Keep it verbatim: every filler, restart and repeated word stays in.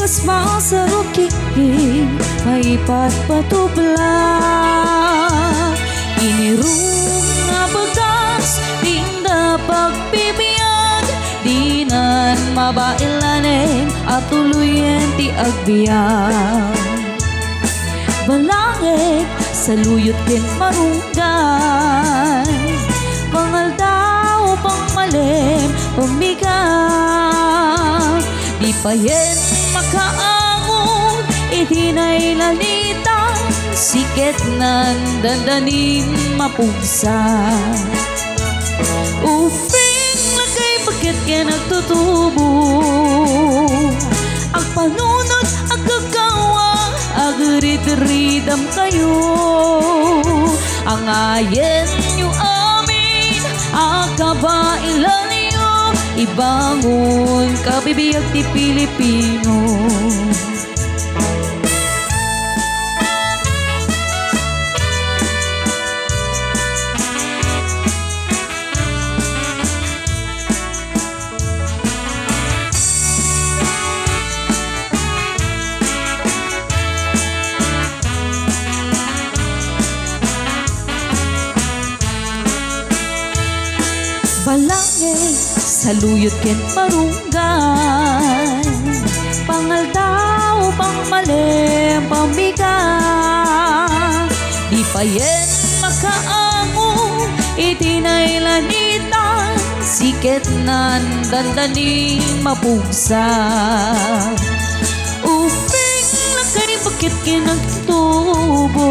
Masarukik, maipatpatubla. Inirung nga bagas, dinda pagbibiag, dinan mabailanen a tuloyen ti agbiag. Balangek, saluyot ken marunggay, pangaldaw, pangmalem, pambigat. Di payen makaangod iti nailanitang siketnan, dandanin mapugsa. Ubbing lakay, baket ken agtutubo, agpanunot, agkakawa, agridridam kayo. Angayenyo amin a kabailanyo, ibangon kabibiag ti Pilipino. Balangek, saluyot ken marunggay, pangaldaw, pangmalem, pambigat. Di payen makaangod iti nailanitang siketnan, dandanin mapugsa. Ubbing lakay, baket ken agtutubo,